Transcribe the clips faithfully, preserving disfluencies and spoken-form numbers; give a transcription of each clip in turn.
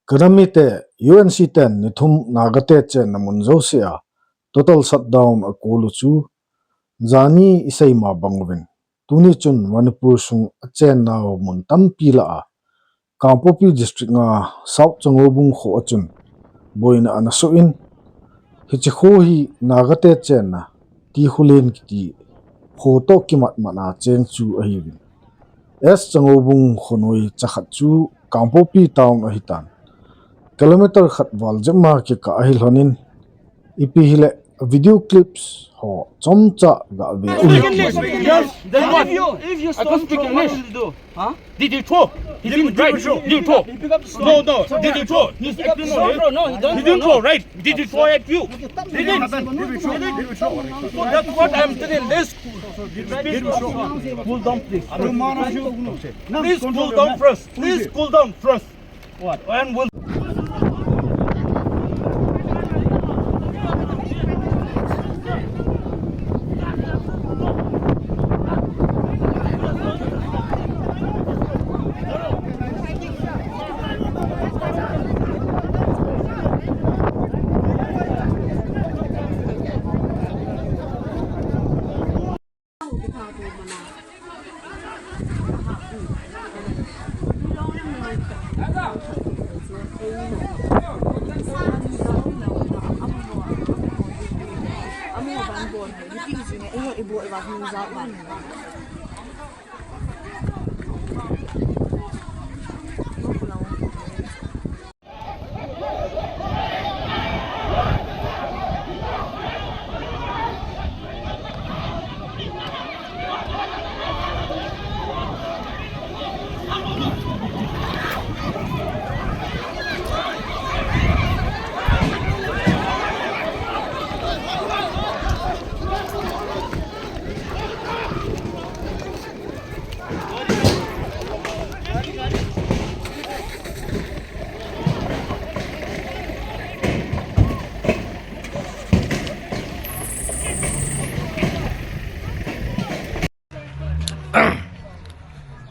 Ka nam mite, U N C ten ni thum Naga te chenna mun jouse a total shutdown a kulu chu, jani i seima bang uvin, tuni chun Manipur sung a chennau mun tampi lah a, Kangpokpi District nga South Changoubung kho a chun boina ana soh in, hiche kho hi Naga te chenna Tikholen kiti kho toh kimat mat a cheng chu ahiuvin. East Changoubung khonoi chakhat chu Kangpokpi town ahitan. Kilometer khat val jep ma kikah ahi lhonin, ipi hile video clips ho chomcha gave u hite. Yes, then what? If you, if you I can't stone speak throw, what English. Will you do? Huh? Did you throw? He didn't, right? Did you throw? He pick up the stone. No, no. Did you throw? He didn't throw, right? Did he throw at you? He didn't. He didn't. So that's what I'm telling. Let's cool down, please. Please cool down first. Please cool down first. What? And we'll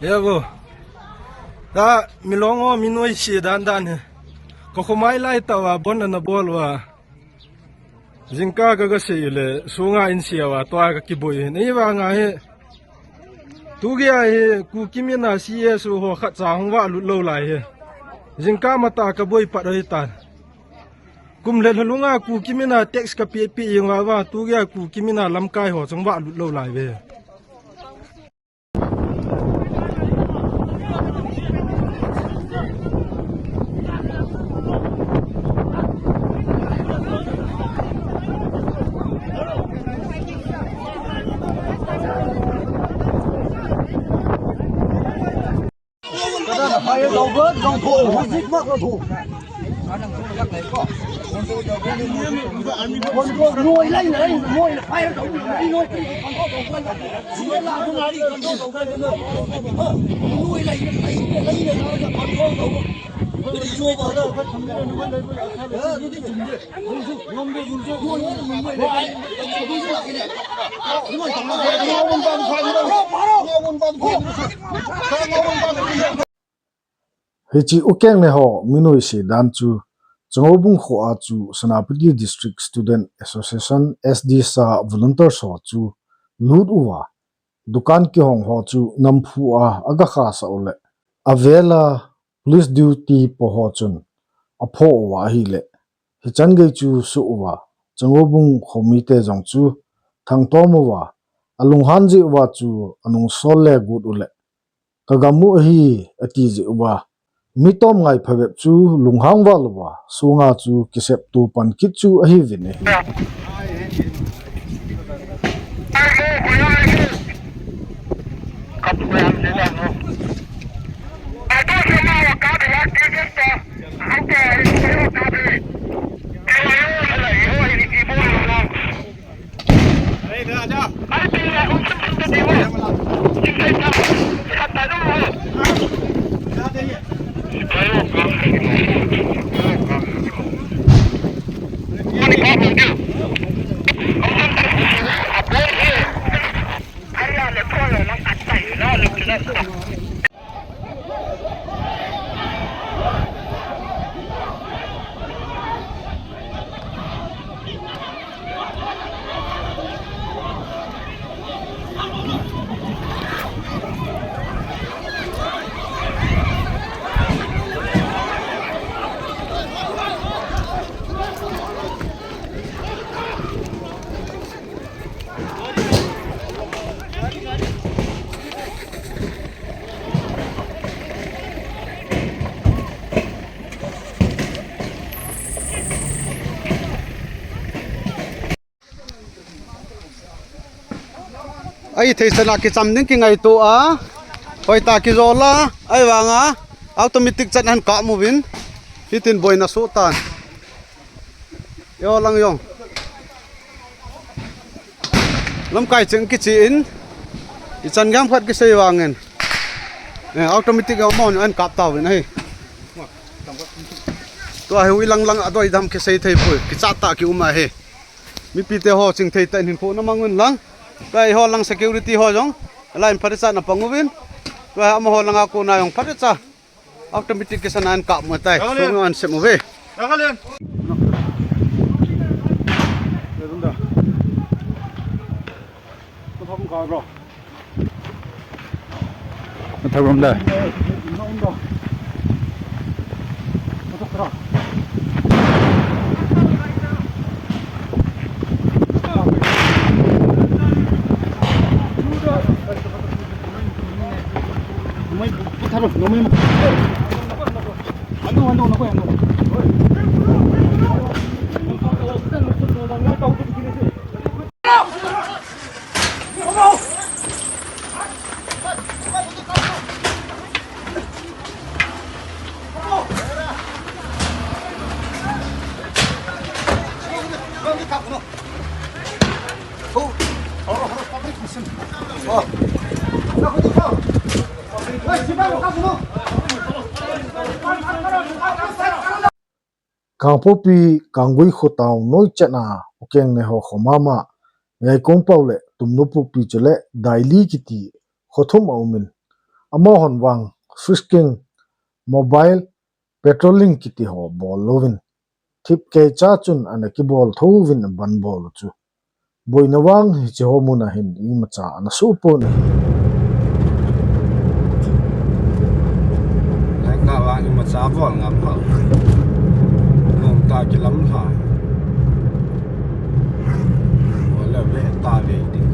Ye bo. Ta milong o minoi si dan dan he. Ko khomai lai ta wa bon na bol wa. Jingkah ka ga sei le, sunga in sia wa, tua ka kiboi. Nei vang a hi. Tu gei a hi, Kuki min a C S O ho khat cha hung va lut lou lai hi. Jingkah mata ka boi pat ahi tan. Kum le lhalunga Kuki min a tax ka pe pe ing va va, tu gei a Kuki min a lamkai ho chang va lut lou lai ve. Hiche ukeng ne ho minoi se dan chu, Changoubung kho a chu Senapati District Student Association, S D S A volunteers ho chu lut uva, dukan kihong ho chu namphu a aga khasa u le, avel a police duty po ho chun apho uva ahile, hichan gei chu suh uva, Changoubung khomite jong chu thangtom uva, alunghan jeh uva chu anung sol le gut u le, ka gam u ahi, ati jeh uva, mi tom ngai phabep chu lunghang val uva, sunga chu kisep tu pan kit chu ahi uvin ahi. Ahithei chan a kicham ding kingaito a, hoitah kijol a, ahivang a automatic chan ahin kap uvin, hitin boina soh tan. Eiho lang jong lamkai cheng kichen, ichan gam khat kisei vangin, eh, automatic jong amahon ahin kap tauvin ahi. Tua hi ui lang lang adoi dam kisei thei poi, kichat tah kium ahi. Mipite ho chingthei tah in hinkho na mang un lang. Tua eiho lang security ho jong, alai in phatecha na pang uvin. Tua amaho langa kona jong phatecha automatic kisan ahin kap u tai. Sung ahin sem uve. Mathak rom da. Kangpokpi Kanggui kho town noi chan a ukeng ne ho kho mama, Yaikongpao le Tumnupokpi chule Daili kiti kho thum aumin, amahon vang frisking, mobile patrolling kiti ho bol louvin, thipkei cha chun ana kibol thouvin aban bol u chu. Boina vang hiche ho mun a hin imacha ana soh pon ahi. Langa vang imacha bol ngam lou. Nom ta kilam lha. Wala ve ta ve ding.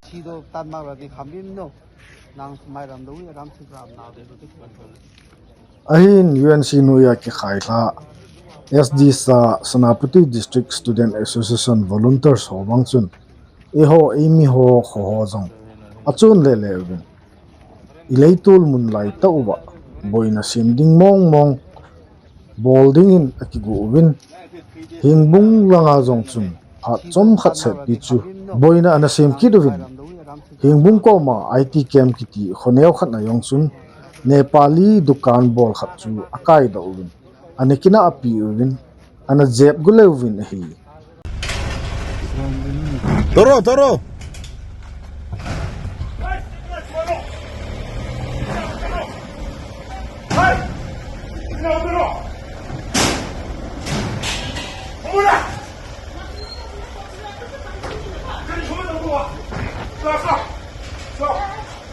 Sido tan ma ra di kham bim no. Ahin U N C noiya kikhailha S D S A, Senapati District Student Association volunteers ho vang chun, eiho eimi ho kho ho jong achon lele uvin, ileitol mun lai tah uva boina sem ding mong mong bol dingin akigo uvin, Hengbung langa jong chun phat chomkhat setpi chu boina ana sem kit uvin, Hengbung koma I T camp kiti khoneo khat na jong chun Nepali dukan bol khat chu akai doh uvin, ana kina api uvin, ana jep gule uvin ahi. Toro, toro.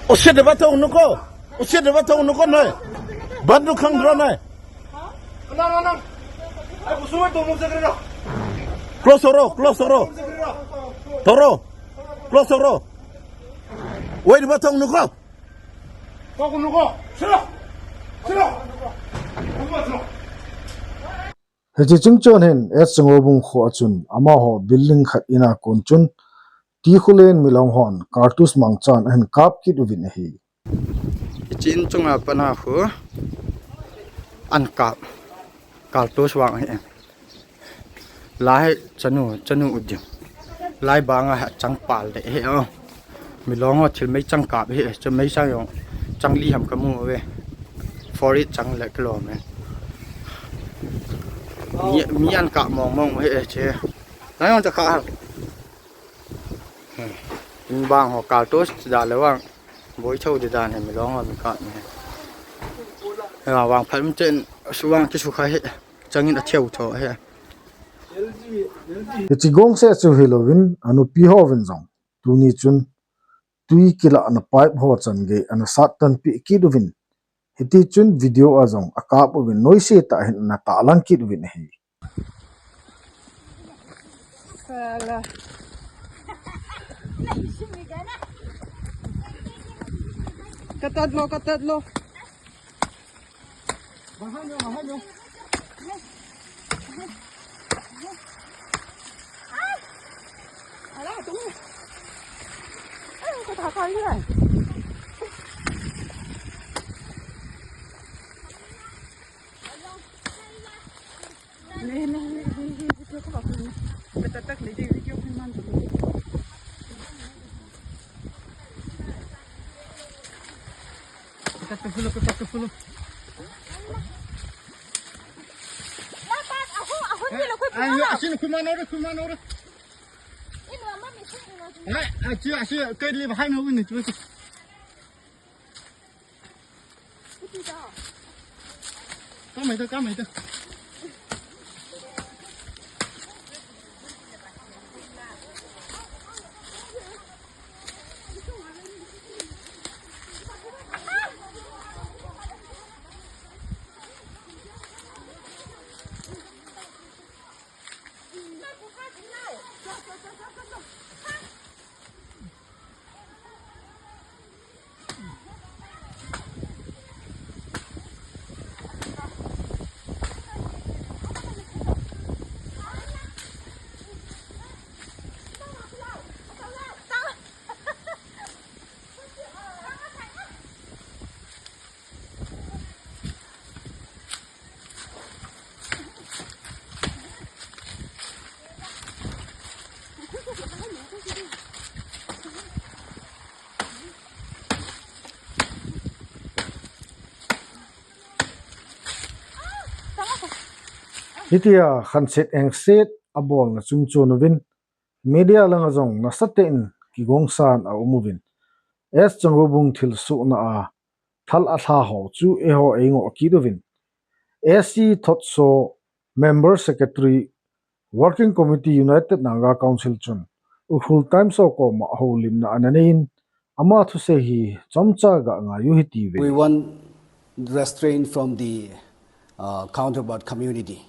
Ose de batong nuko. Ose de batong nuko noi. Bandu khang dro noi. Close oro, close oro. Toro. Close oro. Wait, batong nuko. Hiche chungchon hin S Chungobung kho a chun amaho building khat in a kon chun Tikhulen Milong hon cartouche mangchan ahin kap kit uvin ahi. Hiche in chunga pat a khu ahin kap cartouche vang ahi. Lai chanu, chanu u ding. Lai banga chang pal de he o. Milong ho thil meichang kap he, chu meichang jong chang li ham kamu ve. Four eight chang le kilom e. Mi, mi ahin kap mong mong he che. Lai jong cha kha. In bang ho cartouche da le vang. Boi chou di dan he Milong ho mi kap ni he. He vang phat um chen su vang kisu kha he. Changin atheu tho he. Hiche gongse chu hilouvin, anupi hovin jong tuni chun tui kilahna pipe ho chan gei ana sat tanpeh kit uvin, hiti chun video a jong akap uvin, noise tah hin ana tahlang kit uvin ahi. Sala. Katat lo, katat lo. Ayo, asin kumanore, kumanore. Ai, achi, achi, kai le bahai na win tu. Ka mai ta, ka mai ta. Hitia khanset engset abolna chungchon uvin, media langa jong nasatah in kigongsan aum uvin, S Changobung thilsohna a thal alha ho chu eiho eingoh kit uvin, S C Thotso, Member Secretary, Working Committee, United Naga Council chun Ukhrul Times ho koma houlimna ana neiyin, ama thusei hi chomcha ga ngai u hite. We want restraint from the, uh, counterpart community.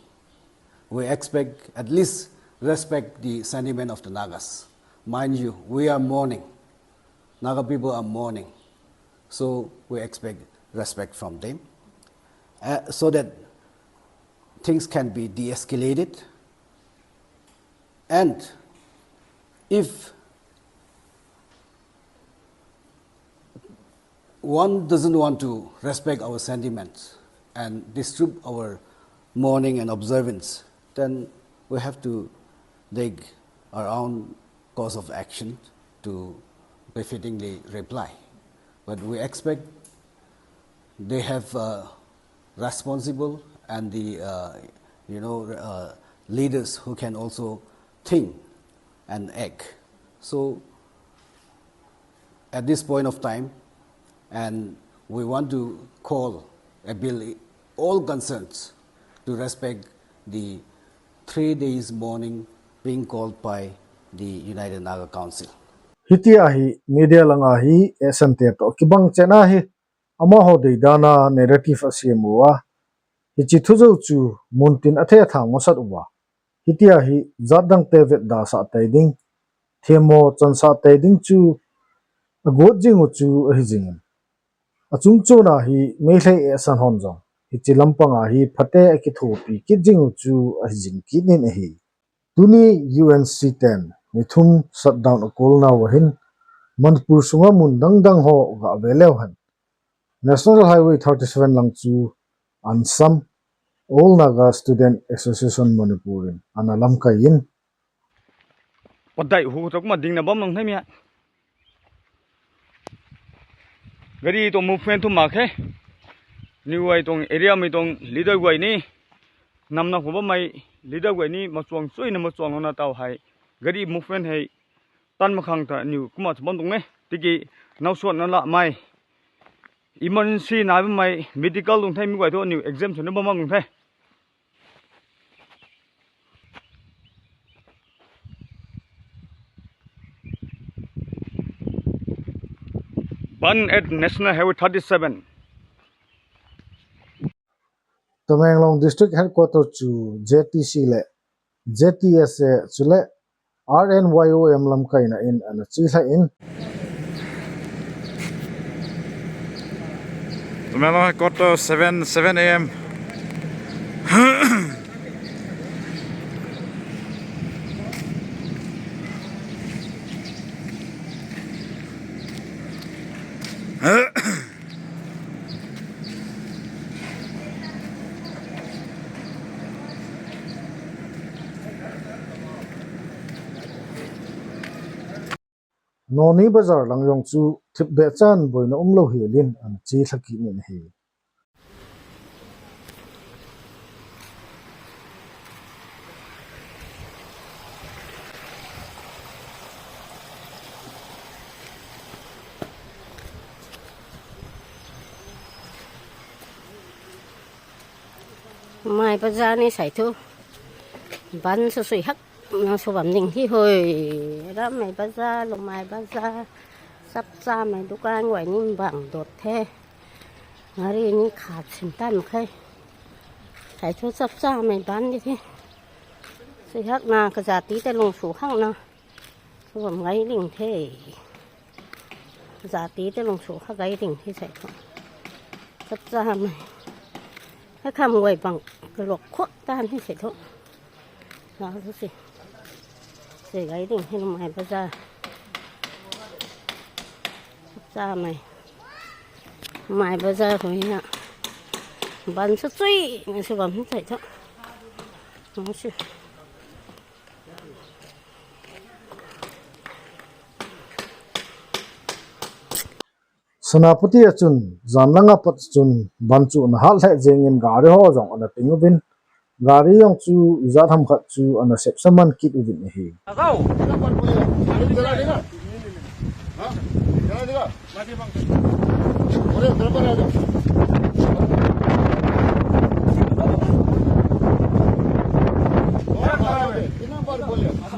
We expect at least respect the sentiment of the Nagas. Mind you, we are mourning. Naga people are mourning. So we expect respect from them, uh, so that things can be de-escalated. And if one doesn't want to respect our sentiments and disturb our mourning and observance, then we have to take our own course of action to befittingly reply. But we expect they have, uh, responsible and the, uh, you know, uh, leaders who can also think and act. So at this point of time, and we want to call, appeal all concerns to respect the three days mourning being called by the United Naga Council. Hitia hi media langa hi, eh, sante to kibang chena hi, amaho deidan a narrative asem uva, hiche thu jou chu muntin athethang masat uva, hitia hi jat dang te vetda sah tei ding, themmo chansah tei ding chu agot jing u chu ahi jingin, achungchon a hi Meitei ehsan hon jong hiche lampang a hi phatea kithopi kit jing u chu ahi jing kit in ahi. Tuni U N C ten ni thum shutdown akolnau ahin, Manipur sunga mun dang dang ho gave leu hen, National Highway thirty seven lang chu ANSAM, All Naga Student Association Manipur in ana lamkai in, Padai hu to kuma ding na bam long thai mi a. Gari to movement to ma khe. Ni wai tong area mi tong leader wai ni. Nam na hu ba mai leader wai ni ma chuang chui na ma chuang lo na tau hai. Gari movement hai tan ma khang ta ni kuma chu bam tong ne. Tiki nau suan na la mai. Emergency na ba mai medical long thai mi wai to ni exemption na ba ma long thai. Ban at National Highway thirty seven. Tamenglong District Headquarter chu J T C le J T S A chule R N Y O M lamkaina in ana chilha in. Tamenglong Headquarter seven, seven A M. Noni Bazar lang jong chu thipbeh chan boina umlou helin ana chelha kit in ahi. Mai Bazar ni sai thu. Ban su sui hak. Nang su bam ding hi hoi. Ram mai Bazar, Lumai Bazar. Chapcha mai dukan wai nin bang dot the. Gari ni khat sim tan khai. Sai thu chapcha mai ban di the. Sui hak na ka jati te lung su hak na. Su bam gai ding the. Jati te lung su kha gai ding hi sai thu. Chapcha mai. Kha kham wai bang ka lok khot tan hi sai thu. Na su si. Sai gai ding hi Lumai Bazar. Chapcha mai. Mai Bazar khu hi na. Ban su chui, na su bam hi sai thu. Na su. Senapati a chun, jan langa pat chun, ban chu ana hat lheh jengin gari ho jong ana ting uvin, gari jong chu ijat ham khat chu ana sepsa man kit uvin ahi.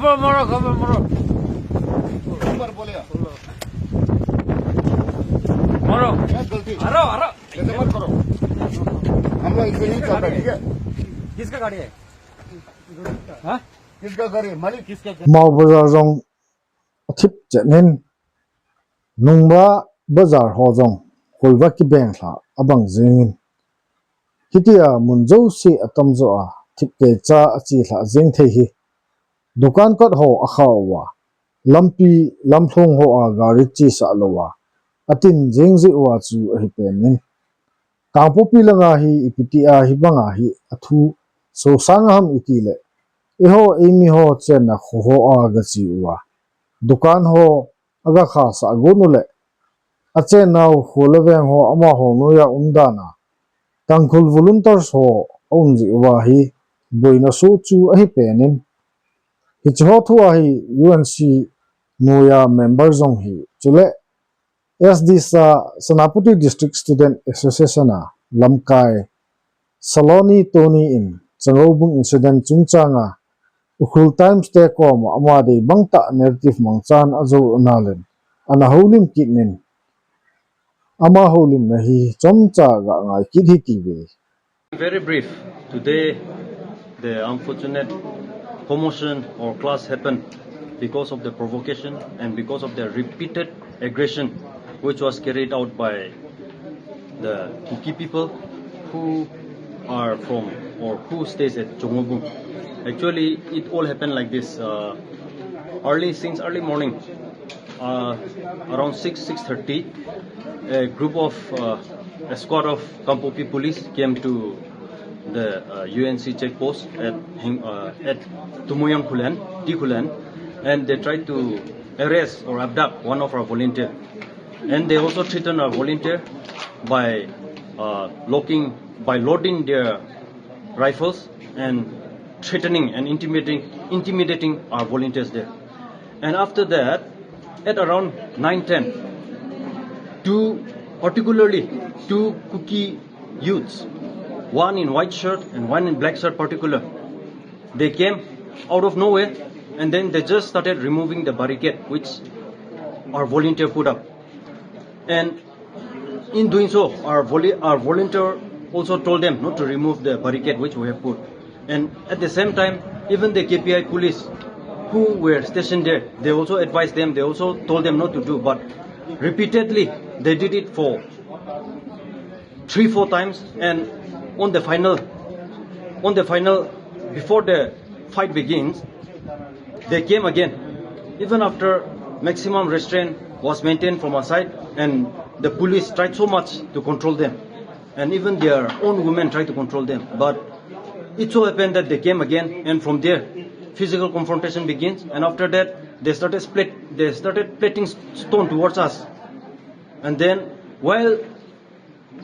खबर मारो, खबर मारो। मारो। क्या गलती? हरो, हरो। ऐसे मत करो। हम लोग इससे नहीं चलता, ठीक है? किसका गाड़ी है? हाँ? किसका गाड़ी है? मालिक किसका गाड़ी? Mao Bazar jong athip chet in, Nungba Bazar ho jong kholva kibeng lha abang jengin. Hitia mun jouse atam jo a thip keicha achelha jeng thei hi. Dukan kot ho akhah uva, lampi lamlhong ho a gari chesah lou a, atin jeng jeh uva chu ahi pen in. Kangpokpi langa hi ipi tia hibanga hi athu sosang ham iti le, eiho eimi ho chenna kho ho a gache uva, dukan ho aga khahsah got u le, achennau kho le veng ho amaho noiya um dan a, Tangkhul volunteers ho aum jeh uva hi boina soh chu ahi pen in. Hiche ho thu a hi U N C noiya member jong hi, chule S D S A, Senapati District Student Association a lamkai Saloni Tony in Changoubung incident chungchang a Ukhrul Times te koma ama dei bangtah narrative mangchan ajo nalai in, ana houlim kit in, ama houlimna hi chomcha ga ngai kit hite. Very brief. Today, the unfortunate commotion or clash happened because of the provocation and because of the repeated aggression which was carried out by the Kuki people who are from or who stays at Changoubung. Actually, it all happened like this. Uh, early, since early morning, uh, around six, six thirty, a group of, uh, a squad of Kangpokpi police came to the, uh, U N C check post at Hing-, uh, at Tumoyang Khullen, T Khullen, and they tried to arrest or abduct one of our volunteer. And they also threatened our volunteer by, uh, locking, by loading their rifles and threatening and intimidating, intimidating our volunteers there. And after that, at around nine ten, two, particularly two Kuki youths, one in white shirt and one in black shirt particular, they came out of nowhere and then they just started removing the barricade which our volunteer put up. And in doing so, our, volu- our volunteer also told them not to remove the barricade which we have put. And at the same time, even the K P I police who were stationed there, they also advised them, they also told them not to do. But repeatedly, they did it for three, four times. And on the final, On the final, before the fight begins, they came again. Even after maximum restraint was maintained from our side, and the police tried so much to control them, and even their own women tried to control them. But it so happened that they came again, and from there, physical confrontation begins. And after that, they started split. They started pelting stone towards us. And then, while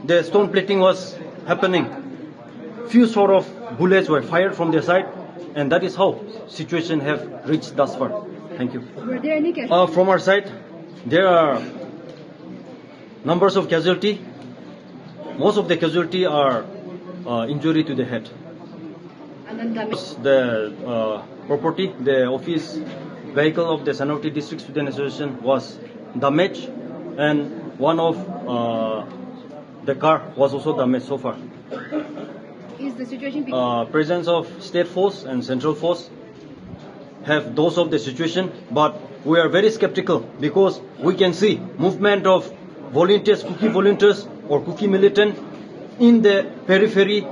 the stone pelting was happening, few sort of bullets were fired from their side, and that is how situation have reached thus far. Thank you. Were there any casualties? Uh, from our side, there are numbers of casualty. Most of the casualty are uh, injury to the head. And then damage? The uh, property, the office vehicle of the Senapati District Student Association was damaged, and one of uh, the car was also damaged so far. Is the situation being Uh, presence of state force and central force have those of the situation, but we are very skeptical because we can see movement of volunteers, Kuki volunteers or Kuki militant in the periphery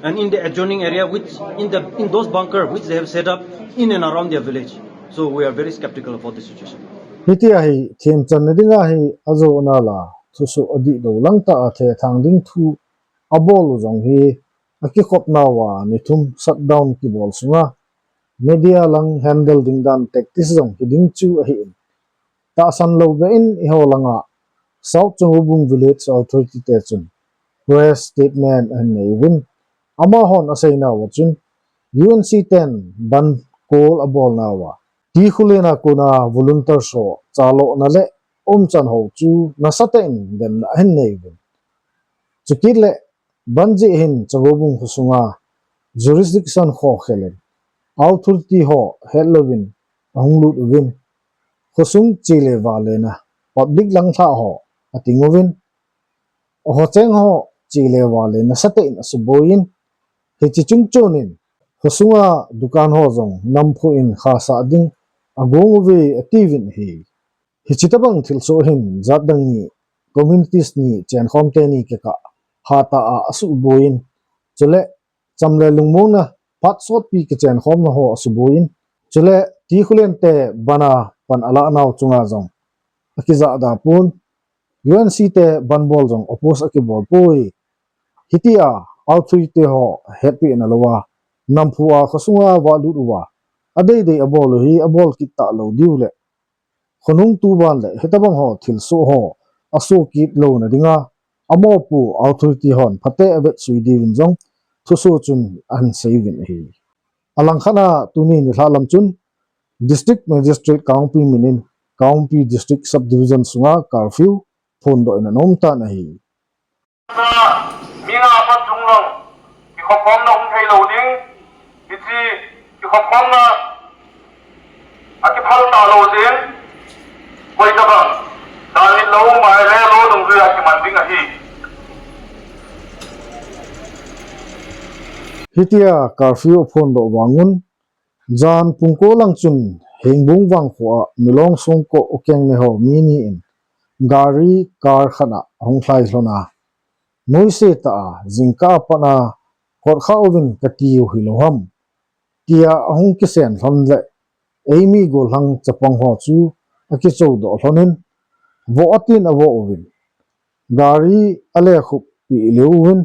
and in the adjoining area, which in the in those bunker which they have set up in and around their village. So we are very skeptical about the situation. Hitia hi themchanna dinga hi ajo nala thusoh adih lou lang tah a thethang ding thu abol u jong hi akikhopna uva ni thum shutdown kibol sunga media lang handle ding dan tactics jong hi ding chu ahi in. Tahsan lou beh in eiho langa South Changobung Village Authority te chun press statement ahin nei uvin, amahon aseina uva chun U N C ten bandh call abolna uva Tikhulen a kona volunteer ho chalona le umchan ho chu nasatah in demna ahin nei uvin. Chukit le bandh jeh hin Changobung khosunga jurisdiction khokhel in authority ho hetlouvin ahung lut uvin, khosung che le vale na public langthah ho ating uvin, aho cheng ho che le vale nasatah in asuboiyin, hiche chungchon in khosunga dukan ho jong namphu in khasah ding agong uve atiuvin ahi. Hiche tobang thilsoh hin jatdang ni, communities ni, chenkhom teni kikah hatah a asuboiyin, chule cham le lungmonna phat sotpi kichenkhomna ho asuboiyin, chule Tikhulen te bandh a pan alah nau chunga jong akijahda pon, U N C te bandh bol jong oppose akibol poi. Hitia authority ho hetpehna louva namphu a khosunga valut uva adeidei abol u hi abol kit talou diu le khonung tuban le hitobang ho thilsoh ho asoh kit louna dinga amopo authority hon phatea avetsui diuvin jong thusoh chun ahin sei uvin ahi. Alangkhat a tuni nilhah lam chun District Magistrate Kangpokpi min in Kangpokpi District Subdivision sunga curfew phondoh in ana um tan ahi. Mi nga pat chung jong kikhopkhomna um thei lou ding, hiche kikhopkhomna akiphal talou jeh in, koi tabang, dalhin lou, mai le lou dungjuia kiman ding ahi. Hitia curfew aphondoh vang un, jan pung ko lang chun Hengbung vangkho a Milong Songko Ukeng ne ho mi ni in gari car khat a ahung lhai lhon a, noise tah a jingkah a pat a kot kha uvin kati u hilou ham, tia ahung kisen lhon le eimi gollhang chapang ho chu akichodoh lhon in, voh atin avoh uvin, gari alekhup peh lheh uvin,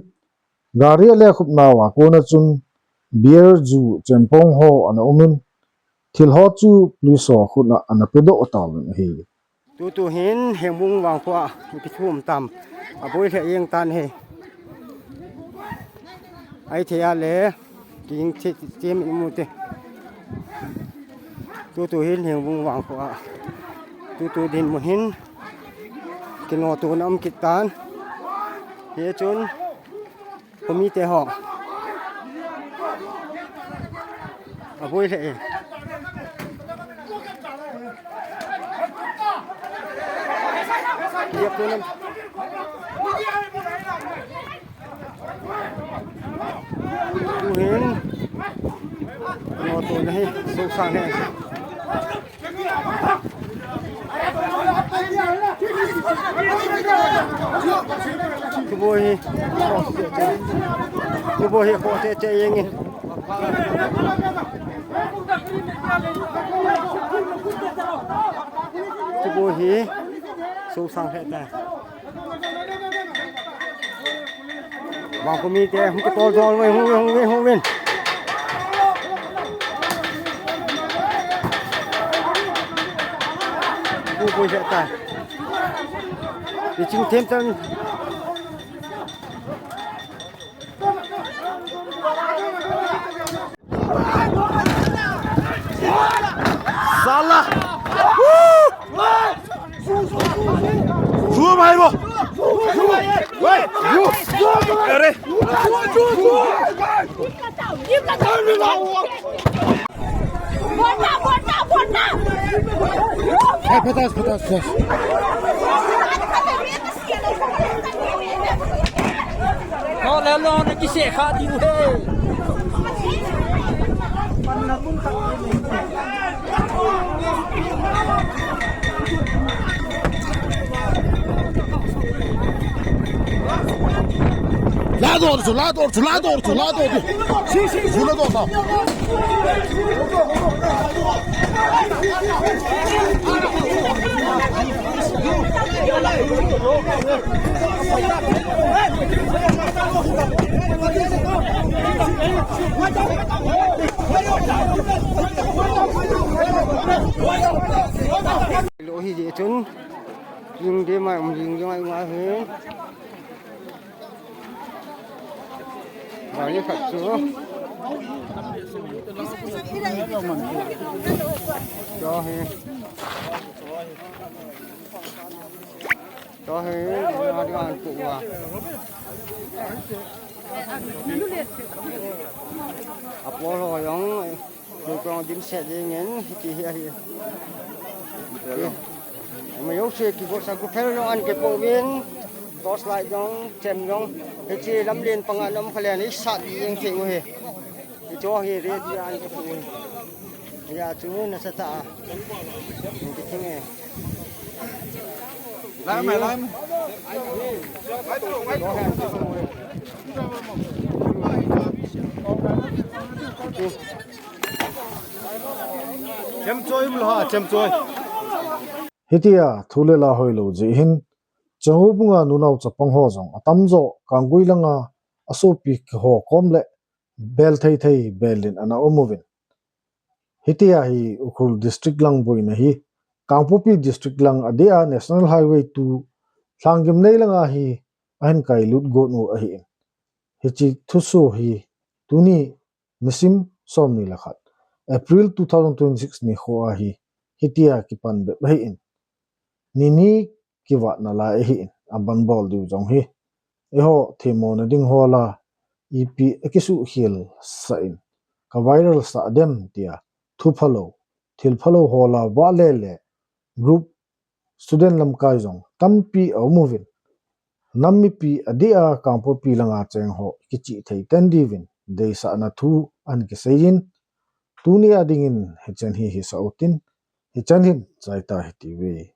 gari alekhup nauva kona chun beer, ju, chempong ho ana um in, thil ho chu police ho khut a ana pedoh tauvin ahi. Tutu hin Hengbung vangkho a ipi thu um tam aboi lheh jeng tan ahi. Ahithei a le, king che, che, che min mu te. Tutu hin Hengbung vangkho a tutu dinmun hin kinoh tona um kit tan. Hichun Khomi te ho. Aboi lheh e. Yep, tu nam. Tu hin. No, tu nahi. Sosang he. Tubo hi, tubo hi, ko te te yengin. Chubu hi sosang lheh tai. Vangpumi te hung kitol jol uve, hung uve, hung uve, hung uve. Pu pui lheh tai. Iching them tan. Salah. Woo! Zoom hai bo. Wait, you. Are. Hey, patas, patas, patas. Lo le lo na kise kha diu he. Lado, lado, lado, lado. Si, si, si, lado, lado. Lo hi je chun, jing de mai, um, jing de mai, ma he. Gari khat chu. Cho hi. Cho hi, na di an pu wa. Apollo jong. Koi kong dim set ding in, hiti hi ahi. Ama yo se ki go sa ku phel jong an ke po vin, torch light jong, chem jong, hiche lamlen panga nom kha le ni sat ding thei u hi. Hicho hi ready an ke po u hi. Ya chu na sa ta. Ni ki thing e. Lai mai, lai mai. Chemchoi um lou ha, chemchoi. Hitia thu le la hoilou jeh hin, Changhu bunga nunao chapang ho jong atamjo Kanggui langa asopi ho kom le bel thei thei bel in ana um uvin. Hitia hi Ukhrul District lang boina hi, Kangpokpi District lang adeh a National Highway two Lhanggimnei langa hi ahin kailut got u ahin. Hiche thusoh hi tuni nisim somni le khat, April two thousand twenty-six nikho a hi, hitia kipan bep ahin. Nini kivatna lai ahin, aban bol diu jong hi. Eiho themmo na ding ho la, ipi akisuhkhel sah in, ka viral sah dem tia, thu phalou, thil phalou ho la, vah le le, group student lamkai jong tampi aum uvin. Nam mipi adeh a Kangpokpi langa cheng ho kichih thei ten diuvin deisahna thu ahin kisei in, tuni a dingin hichan hi hisah utin, hichan hin chai ta hite uve.